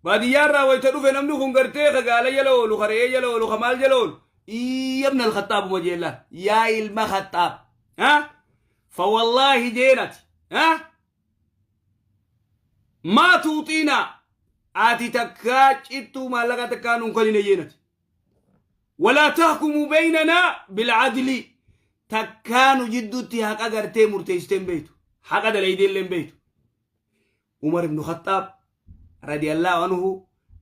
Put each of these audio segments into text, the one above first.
Baadiyyaa irraa wayta dhufe namni kun gartee ka gaala jala oolu, ka re'ee jala oolu, ka maal jala oolu. Iyya ibn al-Khattaabuma jeellaan. Yaa ilma Khattaab. Ha? Fa wallaahi jeenati. Ha? Maa tuuxiinaa ati takkaa cittuu maallaqa takkaa nuun kanine jeenati. Walaa tahkumu beynanaa bilcadli takkaa nu jidduutti haqa gartee murteessitee hin beektu. Haqa dalaydee illee hin beektu. Umar ibn Khattaab radiyallahu anhu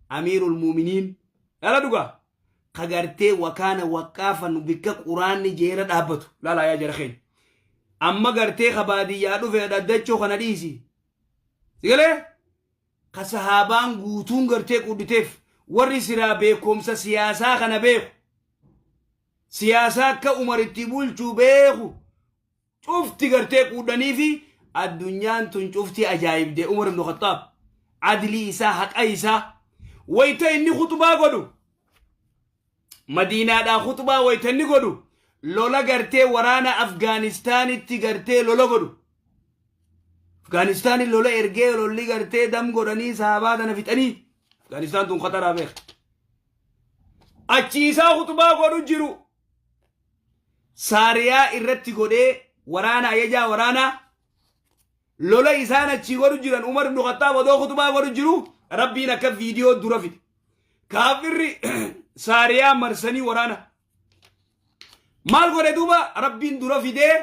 amiirul muuminiin dhala dhugaa ka gartee wakaana waqqaafan bikka quraanni jeera dhaabbatu laalaa yaa jara keenya. Amma gartee ka baadiyyaa dhufe dhaddachoo kana dhiisi. Sigalee? Ka sahaabaan guutuun gartee quudhiteef warri siraa beekumsa siyaasaa kana beeku. Siyaasaa akka Umar itti bulchu beeku. Cufti gartee quudhanii fi addunyaan tun cufti ajaa'ibde Umar ibn Khattaab. Adlii isaa haqa isaa wayita inni khutbaa godhu Madiinaadhaa khutbaa wayita inni godhu lola gartee waraana Afgaanistaanitti gartee lola godhu. Afgaanistaaniin lola ergee lolli gartee dam godhanii sahabaa tana fixanii Afgaanistaan tun khataraa beeka. Achi isaa khutbaa godhu jiru Saariyaa irratti godhee waraana ajajaa waraanaa lola isaan achii godhu jiran Umar ibn Khattaab odoo khutbaa godhu jiru Rabbiin akka viidiyoo dura fide. Kaafirri Saariyaa marsanii waraana. Maal godhe duuba Rabbiin dura fidee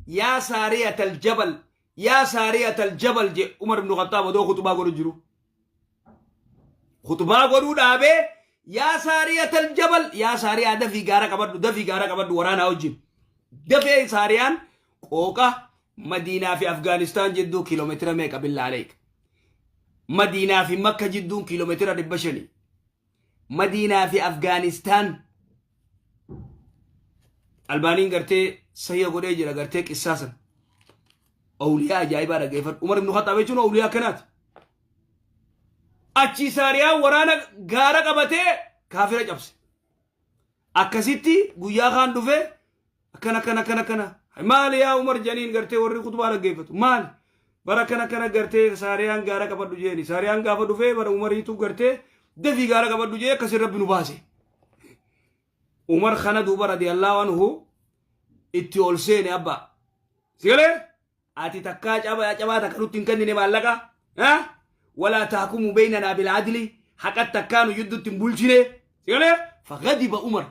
yaa Saariyatal jabal yaa Saariyatal jabal je Umar ibn Khattaab odoo khutbaa godhu jiru. Khutbaa godhuu dhaabee yaa Saariyatal jabal yaa Saariyaa dafii gaara qabadhu dafii gaara qabadhu waraanaa wajjin. Dafee Saariyaan qooqa Madiinaa fi Afgaanistaan jidduu kiiloomeetira meeqa billaa aleek. Madiinaa fi Makka jidduun kiiloomeetira 500. Madiinaa fi Afgaanistaan Albaaniin gartee sahiha godhee jira gartee qissaa san. Awliyaa ajaa'ibaa dhaggeeffadhu. Umar ibn Khattaab jechuun awliyaa akkanaati. Achii Saariyaan waraana gaara qabatee kaafira cabse. Akkasitti guyyaa kaan dhufe akkana akkana akkana akkana. Maali yaa Umar janiin gartee warri kutubaa dhaggeeffatu maali? Bara akkana akkana gartee Saariyaan gaara qabadhu jeeni. Saariyaan gaafa dhufee bara Umariitu gartee dafii gaara qabadhu jee akkasiin rabbi nu baase. Umar kana duuba radiyallahu anhu itti ol seene abbaa. Sigalee? Ati takkaa cabaa cabaa takka nutti hin kennine maallaqa. Ha? Walaa tahkumu beynanaa bil adli haqa takkaa nu jidduutti hin bulchine. Sigalee? Faghadiba Umar.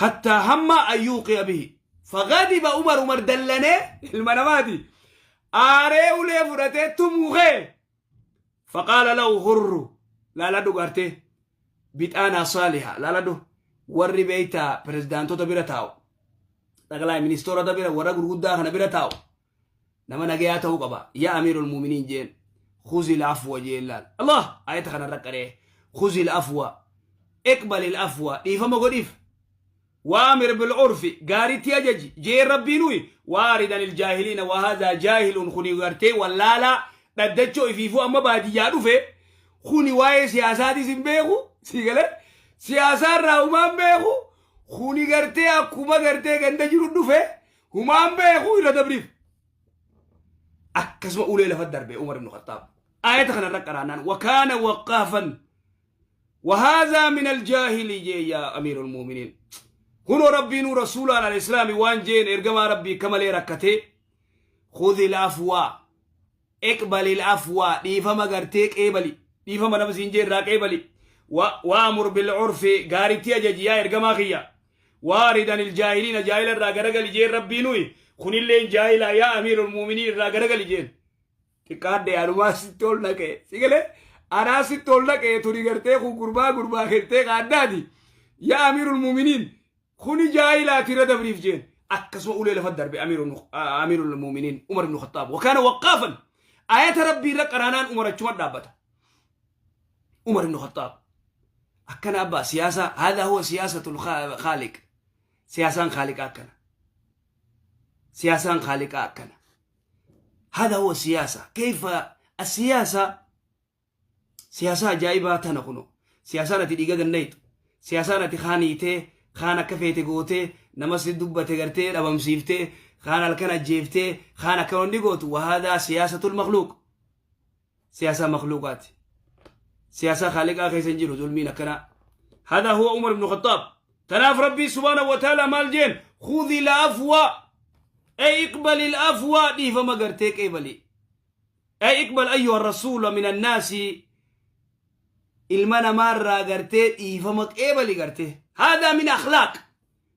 Hattaa hamma an yuuqiya bihi. Faghadiba Umar Umar dallanee ilma namaati. Aaree ulee fudhatee tumuu kee. Faqaala lahu hurru laaladhu gartee bixaanaa saaliha laaladhu warri beeytaa pirezidaantota bira taa'u xaqlaay ministoorota bira warra gurguddaa kana bira taa'u nama nagayaa ta'uu qaba yaa amiirul muuminiin jeen khuzil afwa jeen laal Allah ayata kana irra qaree khuzil afwa iqbalil afwa dhiifama godhiif Waamir bil'urfi gaaritti ajaji jeen rabbiin uyi waarid anil jaahiliina wahaadhaa jaahilun kuni gartee wallaalaa dhaddachoo ifiifuu amma baadiyyaa dhufe kuni waa'ee siyaasaatis hin beeku sii galee siyaasaa irraa humaan beeku kuni gartee akkuma gartee ganda jiru dhufe humaan beeku irra dabriif akkasuma ulee lafa darbe Umar ibn Khattaab aayata kana irra qaraanaan wakaana waqqaafan وهذا من الجاهل جي يا أمير المؤمنين كنوا ربي نور رسول على الإسلام وان جين إرقما ربي كما لي ركتي خذ العفو اقبل العفو ديفما غرتي قبلي ديفما نمسين جين راك قبلي وامر بالعرف غارتي أجج يا إرقما خيا واردا الجاهلين جاهل الراغرغل جين ربي نوي خن اللين جاهلا يا أمير المؤمنين الراغرغل جين Xiqqaadhe anumaa sitti ol naqe. Si galee anaa sitti ol naqe tuni gartee kun gurbaa gurbaa gartee kaaddaati. Yaa amiirul muuminiin kuni jaahilaati irra dabriif jeen. Akkasuma ulee lafa darbe amiirul muuminiin Umar ibn Khattaab. Wakaana waqqaafan ayata rabbii irra qaraanaan Umar achuma dhaabbata. Umar ibn Khattaab. Akkana abbaa siyaasaa haadaa huwa siyaasatul khaaliq. Siyaasaan khaaliqaa akkana. Siyaasaan khaaliqaa akkana. هذا هو السياسة كيف السياسة سياسة ajaa'ibaa tana kuno siyaasaan ati dhiiga gannaytu siyaasaan ati kaan hiitee kaan akka feete gootee nama si dubbate gartee dhabamsiiftee kaan halkan ajjeeftee kaan akka wanni gootu wahaadaa siyaasatul makluuq siyaasaa makluuqaati. Siyaasaa Khaaliqaa keessa hin jiru zulmiin akkanaa. Hadaa huwa Umar ibn Khattaab. Tanaaf Rabbii subhaanahu wa ta'ala maal jeen? Khudhi al-afwa. Ey iqbali al-afwa, dhiifama gartee qeebali. Ey iqbal ayyuha rasuula min annaasi, ilma namaarraa gartee dhiifama qeebali gartee. Hadaa min akhlaaq.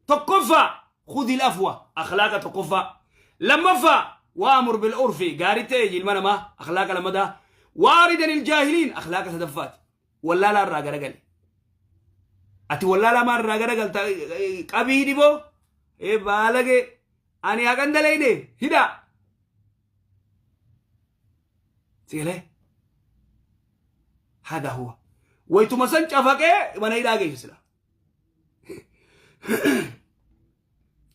Tokkoffaa, khudhi al-afwa, akhlaaqa tokkoffaa. Lammaffaa, wa'amur bil urfi, gaarii ta'e ilma namaa, akhlaaqa lammataa. Waaridan il-jaahiliin, akhlaaqa sadaffaati. Wallaalaa irraa garagali. Ati wallaalaa maal irraa garagalta? Qabii dhiboo? Ee baalagee, ani haqan dalayne hidhaa. Sigalee? Hada huwa. Waytuma san cafaqee mana hidhaa geesse sila.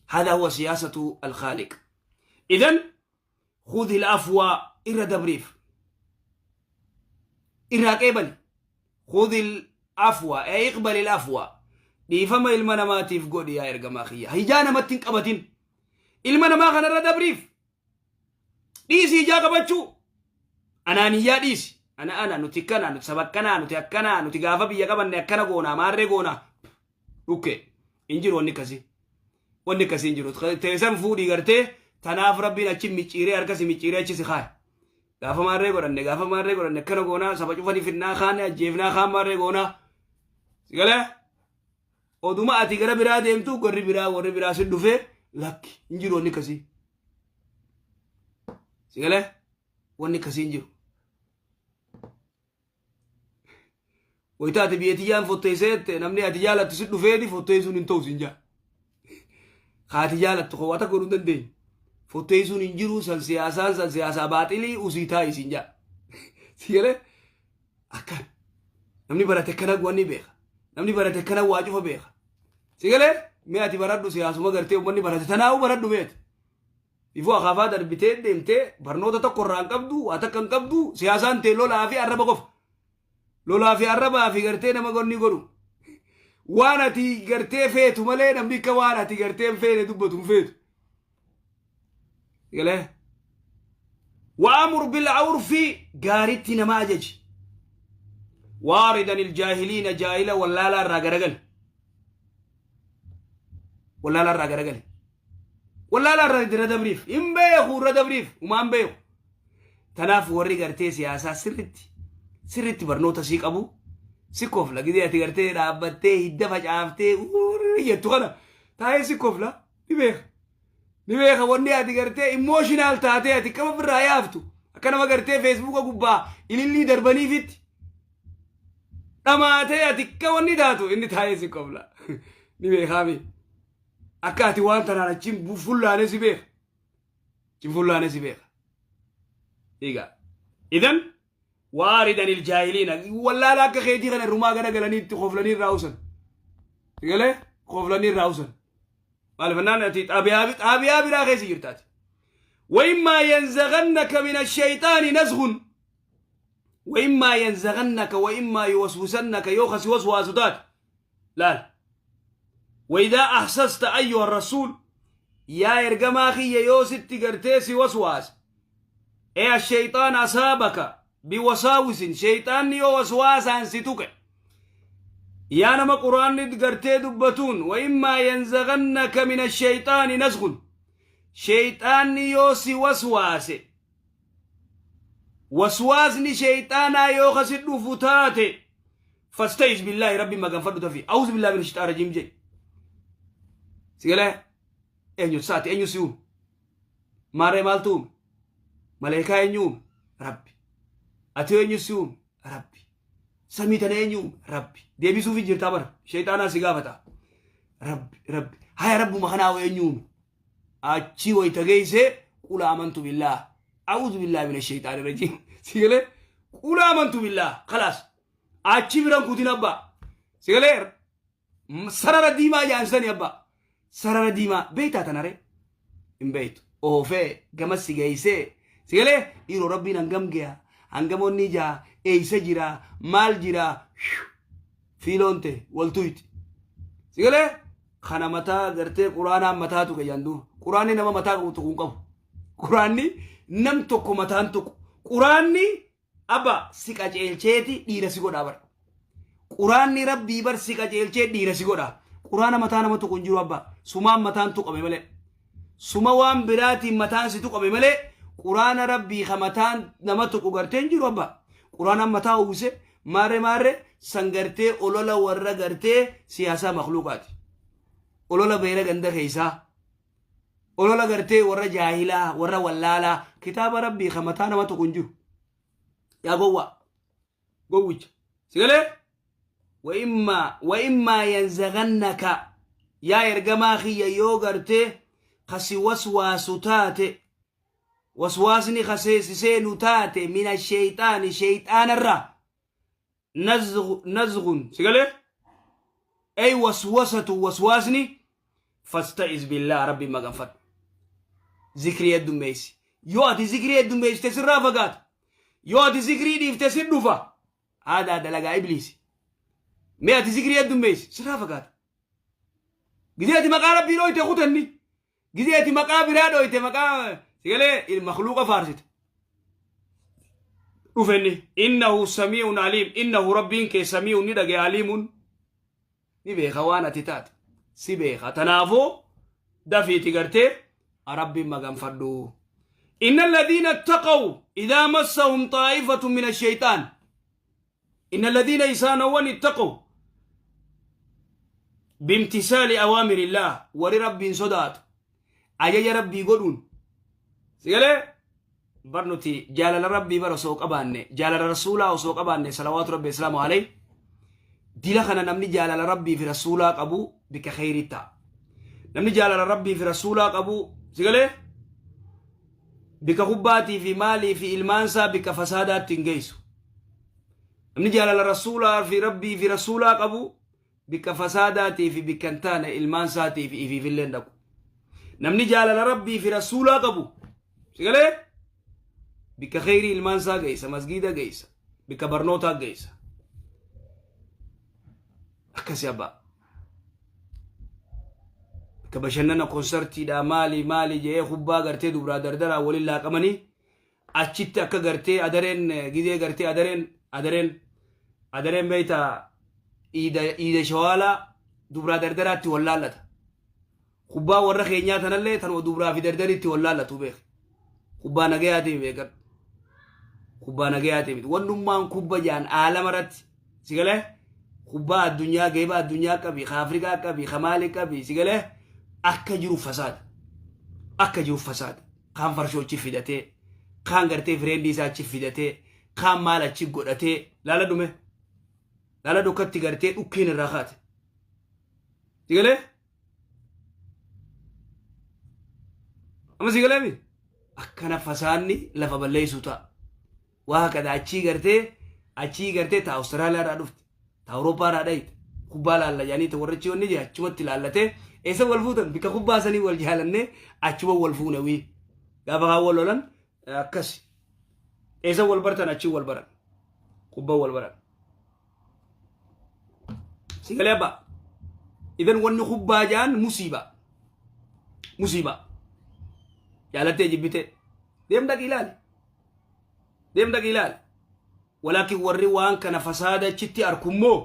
هذا هو سياسة الخالق. إذن خذ العفو، إر دبريف إر قبل. خذ العفو أي اقبل العفو، dhiifama ilma namaatiif godhi yaa ergamaa kiyya. Hijaa namatti hin qabatin. Ilma namaa kanarra dabriif. Dhiisi hijaa qabachuu. Anaaniyyaa dhiisi. Ana ana, nuti kana, nuti saba akkanaa, nuti akkanaa, nuti gaafa biyya qabanne akkana goonaa, maarree goonaa. Dhukke hin jiru wanni akkasii. Wanni akkasii hin jiru. Teessan fuudhii gartee, tanaaf Rabbiin achi micciiree, harkasi micciiree achi si kaaya. Gaafa maarree godhanne, gaafa maarree godhanne akkana goonaa, saba cufanii finnaa, kaan ajjeefnaa, kaan maarree goonaa. Sigalee? Oduma ati gara biraa deemtu warri biraa, warri biraa si dhufee, lakki, hin jiru wanni akkasii. Sigalee? Wanni akkasii hin jiru. Wayita ati biyya tiyyaan fotteessee namni ati jaalattu si dhufeeti, fotteessuun hin ta'u siin jaa. Kaati jaalattu koo waan takka godhuu hin dandeenye. Fotteessuun hin jiru, san siyaasaan, san siyaasaa baaxilii, usii taa'i siin jaa. Sigalee? Akkan. Namni barate akkana wanni beeka. Namni barate akkana waa cufa beeka. Sigalee? Mee ati baradhu, siyaasuma gartee uummanni barate tanaa'uu baradhu meeti. Ifuu akaafaa darbitee deemtee barnoota tokko irraa hin qabdu, waa takka hin qabdu, siyaasaan ta'e lolaa fi arraba qofa. Lolaa fi arrabaa fi gartee nama gonni godhu. Waan ati gartee feetu malee namni akka waan ati gartee hin feene dubbatu hin feetu. Galee. Wa'amur bil urfi, gaaritti nama ajaji. Waaridan iljaahiliina, jaahila wallaalaa irraa garagali. Wallaalaa irraa garagali. Wallaalaa irraa irra dabriif. Hin beeku, irra dabriif. Umaan beeku. Tanaaf warri gartee siyaasaa sirritti sirritti barnoota sii qabu si kofla. Gidee ati gartee dhaabbattee hidda facaaftee jettu kana taa'ee si kofla, ni beeka. Ni beeka wanni ati gartee emotional taatee ati qaba birraa yaaftu, akka nama gartee Facebooka gubbaa ilillii darbaniifitti dhamaatee ati akka wanni taatu, inni taa'ee si kofla. Ni beekaami. Akka ati waan tanaan achiin fullaanee si beeka. Achiin fullaanee si beeka. Egaa. Idan waaridan iljaahiliina, wallaala akka keetii kana irrumaa gara galanii itti koflanii irraa usan. Galee koflanii irraa usan. Maaliif jennaan ati xaabiyaa biraa keessa jirtaati. وإما ينزغنك من الشيطان نزغ، وإما ينزغنك وإما يوسوسنك، يوخس وسواسات لا. وإذا أحسست أيها الرسول، يا إرجما خي، يوست قرتيسي وسواس، إيه الشيطان أصابك بوساوس، شيطان يو وسواسا ستك يا نما قرآن قرتي دبتون، وإما ينزغنك من الشيطان نزغ، شيطان يوسي وسواس، وسواسني شيطانا يو خسد فتاتي، فاستعذ بالله، ربي ما كان فدو في، أعوذ بالله من الشيطان الرجيم جي. سيقول eenyu saati? Eenyu si uume? Maarree maaltu uume? Maleekaa eenyu uume? Rabbi. Ati eenyu si uume? Rabbi. Samii tana eenyu uume? Rabbi. Deebisuuf hin jirtaa bara. Sheexaanaa si gaafata. Rabbi, Rabbi. Haya, rabbuma kanaa eenyu uume? Achii wayita geessee قل آمنت بالله، أعوذ بالله من الشيطان الرجيم. Sigalee? قل آمنت بالله. خلاص. Achi biran kutin abbaa. Sigalee? Sarara diimaa jaansani abbaa. Sarara diimaa beektaa tanaree? Hin beektu. Oofee gama si geessee. Sigalee? Dhiiroo, Rabbiin hangam ge'a? Hangam onni jaa? Eeysa jira? Maal jira? Fiiloon ta'e waltuyti. Sigalee? Kana mataa gartee quraanaan mataa tuqe jaan duuba. Quraanni nama mataa qabu tuquu hin qabu. Quraanni nam tokko mataan tuqu. Quraanni Abba si qaceelcheeti dhiira si godhaa bar. Quraanni rabbii bar si qaceelchee dhiira si godha. Quraana mataa nama tuqu hin jiru abba. Sumaan mataan tuqame malee. Suma waan biraatiin mataan si tuqame malee quraana rabbii ka mataan nama tuqu gartee hin jiru abba. Quraanaan mataa uwwise maarre maarre san gartee olola warra gartee siyaasaa makluuqaati. Olola beera ganda keessaa. Olola gartee warra jaahilaa warra wallaalaa kitaaba rabbii ka mataa nama tuqu hin jiru. Yaa gowwaa. Gowwicha. Sigalee? Wa'immaa yanzagannaka yaa ergamaa kiyya yoo gartee kasi waswaasu taate waswaasni ka si seenu taate mina sheeyxaani sheeyxaanarraa nazghun sigalee ay waswasatu waswaasni fasta'iz billaah rabbi maganfadhu zikrii heddummeessi yoo ati zikrii heddummeessite sirraa fagaata yoo ati zikrii dhiifte si dhufa aadaa dalagaa ibliisi mee ati zikrii heddummeessi sirraa fagaata gizee ati maqaa rabbii dhooyte kutanni gizee ati maqaa biraa dhooyte maqaa sigalee makluuqa faarsite dhufenni innahu samii'un aliim innahu rabbiin kee samii'un ni dhagaya aliimun ni beeka waan ati taate si beeka tanaafuu dafiiti gartee rabbiin maganfadhu إن الذين اتقوا إذا مسهم طائفة من الشيطان إن الذين إسانوان اتقوا بامتثال أوامر الله ولرب صدات أجج ربي قدون سيقول برنتي جالل ربي بر osoo qabaanne jaalala rasuulaa osoo qabaanne salawaatu rabbi islaamu alayh dila kana namni jaalala rabbii fi rasuulaa qabu bika kheyrii ta'a namni jaalala rabbii fi rasuulaa qabu sigalee bika kubbaatii fi maalii fi ilmaansaa bika fasaadaatti hin geessu namni jaalala rasuulaa fi rabbii fi rasuulaa qabu bika fasaadaatii fi bika hin taane ilmaansaatii fi ifiifillee hin dhaqu namni jaalala rabbii fi rasuulaa qabu sigalee bika kheyrii ilmaansaa geessa masgiida geessa bika barnootaa geessa akkasi abbaa bika bashannana konsartiidha maali maali jedhee kubbaa gartee dubraa dardaraa waliin laaqamanii achitti akka gartee adareen gizee gartee adareen adareen adareen beeyta iida iida shawaalaa dubraa dardaraatti wal laallata kubbaa warra keenyaa tanallee tanuma dubraa fi dardaritti wal laallatu beek kubbaa nagayaatiin beekan kubbaa nagayaatiin miti wannummaan kubba jaan aalama irratti si galee kubbaa addunyaa geeba addunyaa qabi ka afrikaa qabi ka maali qabi si galee akka jiru fasaada akka jiru fasaada kaan farshoo achi fidatee kaan gartee friendii isaa achi fidatee kaan maal achi godhatee laala dhume laala dhukkatti gartee dhukkeen irraa kaate si galee amma si galee mi akkana fasaanni lafa balleessu ta'a waa kada achii gartee achii gartee ta Awustiraaliyaa irraa dhufte ta Awurooppaa irraa dhayite kubbaa laalla jedhanii ta warra achii wanni jee achumatti laallatee eessa wal fuutan bikka kubbaa sanii wal jaalannee achuma wal fuune wii gaafa kaan wal lolan akkasi eessa wal bartan achii wal baran kubbaa wal baran si galee abbaa idan wanni kubbaa jaan musiibaa musiibaa jaalattee jibbitee deem dhaqi ilaali deem dhaqi ilaali walaakin warri waan kana fasaada achitti arkummoo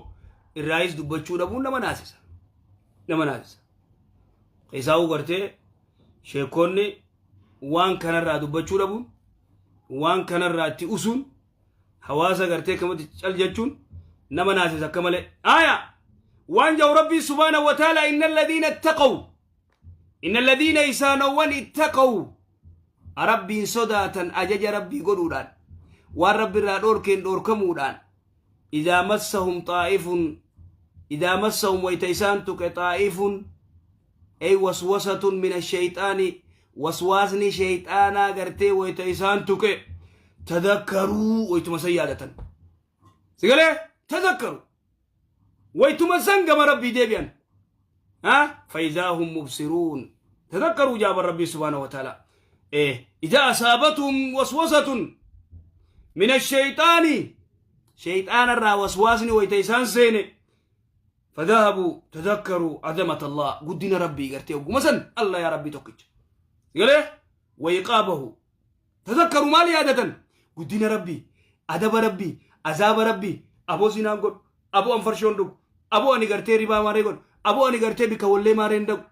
irraayis dubbachuu dhabuun nama naasisa nama naasisa keessaa'uu gartee sheekonni waan kanarraa dubbachuu dhabuun waan kanarraa itti usuun hawaasa gartee kamatti cal jechuun nama naasisa akka malee aya waan jau rabbii subhaanahu wa ta'ala inna alladhiina ittaqaw inna alladhiina isaanowwan ittaqaw rabbiin sodaatan ajaja rabbii godhuudhaan waan rabbi irraa dhoorkeen dhoorkamuudhaan idaa massahum xaa'ifun idaa massahum wayta isaan tuqe xaa'ifun ay waswasatun min ashayxaani waswaasni shayxaanaa gartee wayta isaan tuqe tadakkaruu waytuma san yaadatan sigalee tadakkaru waytuma san gama rabbii deebi'an ha faidaa hum mubsiruun tadakkaruu jaaban rabbii subhaanahu wa ta'ala idaa asaabathum waswasatun min ashayxaani shayxaanarraa waswaasni wayta isaan seene فذهبوا تذكروا عظمة الله قدنا ربي قرتي مثلا الله يا ربي توكج قال وإيقابه تذكروا مالي عادة قدنا ربي Adaba Rabbii, azaaba Rabbii, aboo zinaan godhu, aboo an farshoon dhugu, aboo ani gartee ribaa maaree godhu, aboo ani gartee bikka wallee maaree hin dhaqu.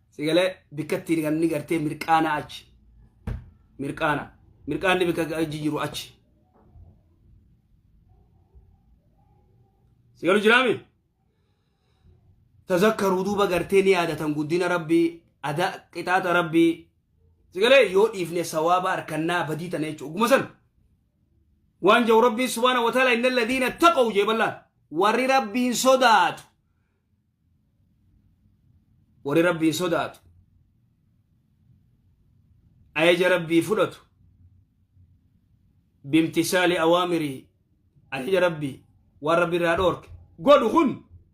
Sigalee bikka ittiin kan inni gartee mirqaana achi. Mirqaana. Mirqaanni bikka achi jiru achi. Sigalu jiraami? Tazakkaruu duuba gartee ni yaadatan guddina Rabbii, ada qixaaxa Rabbii. Sigalee yoo dhiifne sawaaba harkannaa badii tana jechuudha. Oguma san waan jedhu Rabbiin subhaana wa ta'ala, inna alladhiina taqaw jee ballaan, warri Rabbiin sodaatu, warri Rabbiin sodaatu, ajaja Rabbii fudhatu, bimtisaali awaamirii, ajaja Rabbii, waan Rabbi irraa dhoorke godhu kun.